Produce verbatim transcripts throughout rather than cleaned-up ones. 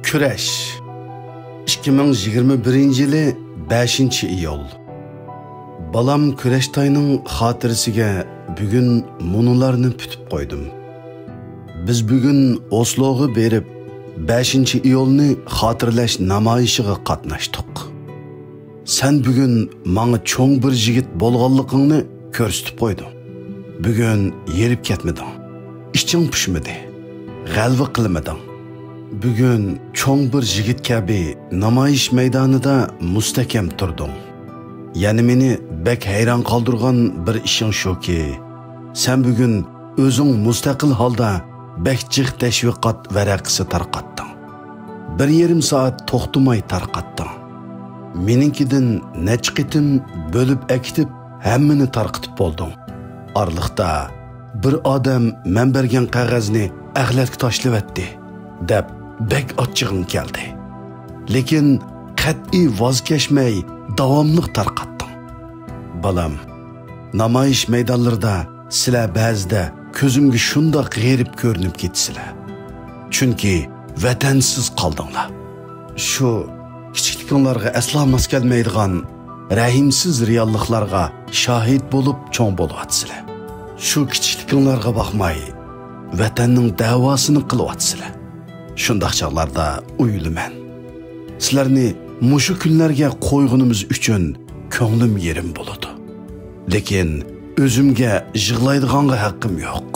كۈرەش. ئىككى مىڭ يىگىرمە بىرىنچى يىلى بەشىنچى ئىيۇل. بالام كۈرەشتاينىڭ خاتىرىسىگە بۈگۈن مۇنۇلارنى پۈتۈپ قويدۇم. بىز بۈگۈن ئوسلوغا بېرىپ، بەشىنچى ئىيۇلنى خاتىرىلەش نامايىشىغا قاتناشتۇق. سەن بۈگۈن ماڭا چوڭ بىر يىگىت بولغانلىقىڭنى كۆرسىتىپ قويدۇڭ. بۈگۈن ھېرىپ كەتمىدىڭ. ئىچىڭ پۇشمىدى. غەلۋە قىلمىدىڭ. بۈگۈن چوڭ بىر يىگىت كەبى نامايىش مەيدانىدا مۇستەھكەم تۇردۇڭ. يەنە مېنى بەك ھەيران قالدۇرغان بىر ئىشىڭ شۇكى، سەن بۈگۈن ئۆزۈڭ مۇستەقىل ھالدا بەك جىق تەشۋىقات ۋەرەقىسى تارقاتتىڭ. بىر يېرىم سائەت توختىماي تارقاتتىڭ. مېنىڭكىدىن نەچچە قېتىم بۆلۈپ ئەكېتىپ، ھەممىنى تارقىتىپ بولدۇڭ. ئارىلىقتا بىر ئادەم مەن بەرگەن قەغەزنى ئەخلەتكە تاشلىۋەتتى، دەپ بەك ئاچچىقىڭ كەلدى. لېكىن قەتئىي ۋاز كەچمەي داۋاملىق تارقاتتىڭ. بالام، نامايىش مەيدانلىرىدا سىلەر بەزىدە كۆزۈمگە شۇنداق غېرىب كۆرۈنۈپ كېتىسىلەر. چۈنكى ۋەتەنسىز قالدىڭلار. شۇ كىچىكلىكىڭلارغا ئەسلا ماس كەلمەيدىغان رەھىمسىز رېئاللىقلارغا شاھىت بولۇپ چوڭ بولۇۋاتىسىلەر. شۇ كىچىكلىكىڭلارغا باقماي، ۋەتەننىڭ دەۋاسىنى قىلىۋاتىسىلەر. شۇنداق چاغلاردا ئويلىمەن، سىلەرنى مۇشۇ كۈنلەرگە قويغىنىمىز ئۈچۈن كۆڭلۈم يېرىم بولىدۇ. لېكىن ئۆزۈمگە يىغلايدىغانغا ھەققىم يوق.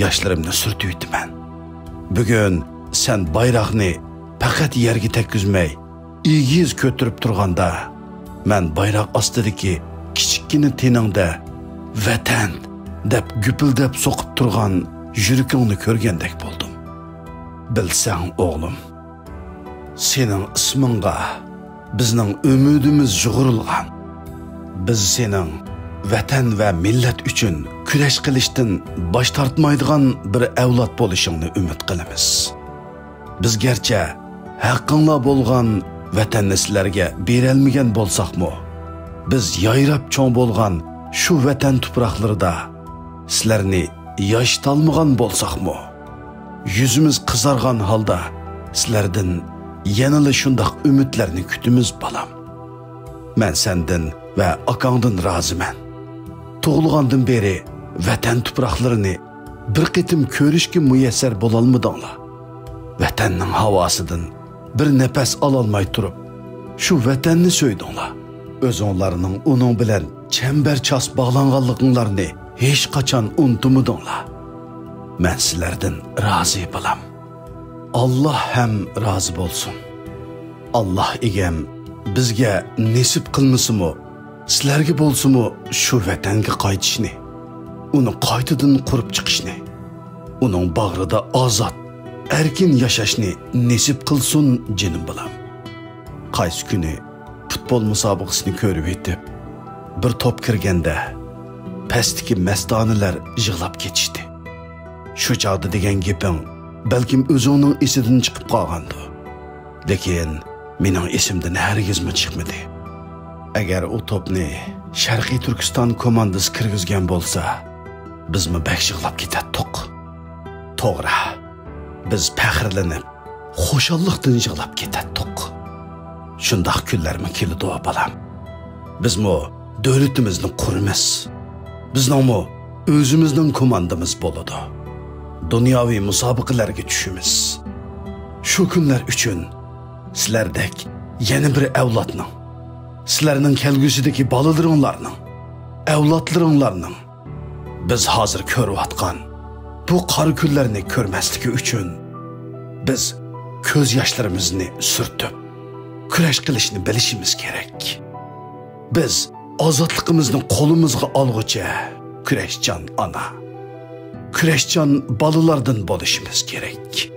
ياشلىرىمنى سۈرتۈۋېتىمەن. بۈگۈن سەن بايراقنى پەقەت يەرگە تەگكۈزمەي، ئېگىز كۆتۈرۈپ تۇرغاندا، مەن بايراق ئاستىدىكى كىچىككىنە تېنىڭدە «ۋەتەن» دەپ گۈپۈلدەپ سوقۇپ تۇرغان يۈرىكىڭنى كۆرگەندەك بولدۇم. بىلسەڭ، ئوغلۇم، سېنىڭ ئىسمىڭغا بىزنىڭ ئۈمىدىمىز يۇغۇرۇلغان. بىز سېنىڭ ۋەتەن ۋە مىللەت ئۈچۈن كۈرەش قىلىشتىن باش تارتمايدىغان بىر ئەۋلاد بولۇشۇڭنى ئۈمىد قىلىمىز. بىز گەرچە ھەققىڭلار بولغان ۋەتەننى سىلەرگە بېرەلمىگەن بولساقمۇ، بىز يايراپ چوڭ بولغان شۇ ۋەتەن تۇپراقلىرىدا سىلەرنى ياشىتالمىغان بولساقمۇ، يۈزىمىز قىزارغان ھالدا سىلەردىن يەنىلا شۇنداق ئۈمىدلەرنى كۈتىمىز، بالام. مەن سەندىن ۋە ئاكاڭدىن رازىمەن. تۇغۇلغاندىن بېرى ۋەتەن تۇپراقلىرىنى بىر قېتىم كۆرۈشكە مۇيەسسەر بولالمىدىڭلار. ۋەتەننىڭ ھاۋاسىدىن بىر نەپەس ئالالماي تۇرۇپ، شۇ ۋەتەننى سۆيدۈڭلار. ئۆزۈڭلارنىڭ ئۇنىڭ بىلەن چەمبەرچاس باغلانغانلىقىڭلارنى ھېچقاچان ئۇنتۇمىدىڭلار. مەن سىلەردىن رازى، بالام. ئاللاھ ھەم رازى بولسۇن. ئاللاھ ئىگەم بىزگە نېسىپ قىلمىسىمۇ، سىلەرگە بولسىمۇ شۇ ۋەتەنگە قايتىشنى، ئۇنى قايتىدىن قۇرۇپ چىقىشنى، ئۇنىڭ باغرىدا ئازاد، ئەركىن ياشاشنى نېسىپ قىلسۇن، جېنىم بالام. قايسى كۈنى پۇتبول مۇسابىقىسىنى كۆرۈۋېتىپ، بىر توپ كىرگەندە، پەستىكى مەستانىلەر يىغلاپ كېتىشتى. شۇ چاغدا دېگەن گېپىڭ بەلكىم ئۆزۈڭنىڭ ئېسىدىن چىقىپ قالغاندۇ. لېكىن مېنىڭ ئېسىمدىن ھەرگىزمۇ چىقمىدى. ئەگەر ئۇ توپنى شەرقىي تۈركىستان كوماندىسى كىرگۈزگەن بولسا، بىزمۇ بەك يىغلاپ كېتەتتۇق. توغرا، بىز پەخىرلىنىپ، خۇشاللىقتىن يىغلاپ كېتەتتۇق. شۇنداق كۈنلەرمۇ كېلىدۇ، بالام. بىزمۇ دۆلىتىمىزنى قۇرىمىز. بىزنىڭمۇ ئۆزىمىزنىڭ كوماندىمىز بولىدۇ. دۇنياۋى مۇسابىقىلەرگە چۈشىمىز. شۇ كۈنلەر ئۈچۈن سىلەردەك يەنە بىر ئەۋلادنىڭ، سىلەرنىڭ كەلگۈسىدىكى بالىلىرىڭلارنىڭ، ئەۋلادلىرىڭلارنىڭ بىز ھازىر كۆرۈۋاتقان بۇ قارا كۈنلەرنى كۆرمەسلىكى ئۈچۈن، بىز كۆز ياشلىرىمىزنى سۈرتۈپ، كۈرەش قىلىشنى بىلىشىمىز كېرەك. بىز ئازادلىقىمىزنى قولىمىزغا ئالغۇچە، كۈرەشچان ئانا، كۈرەشچان بالىلاردىن بولۇشىمىز كېرەك.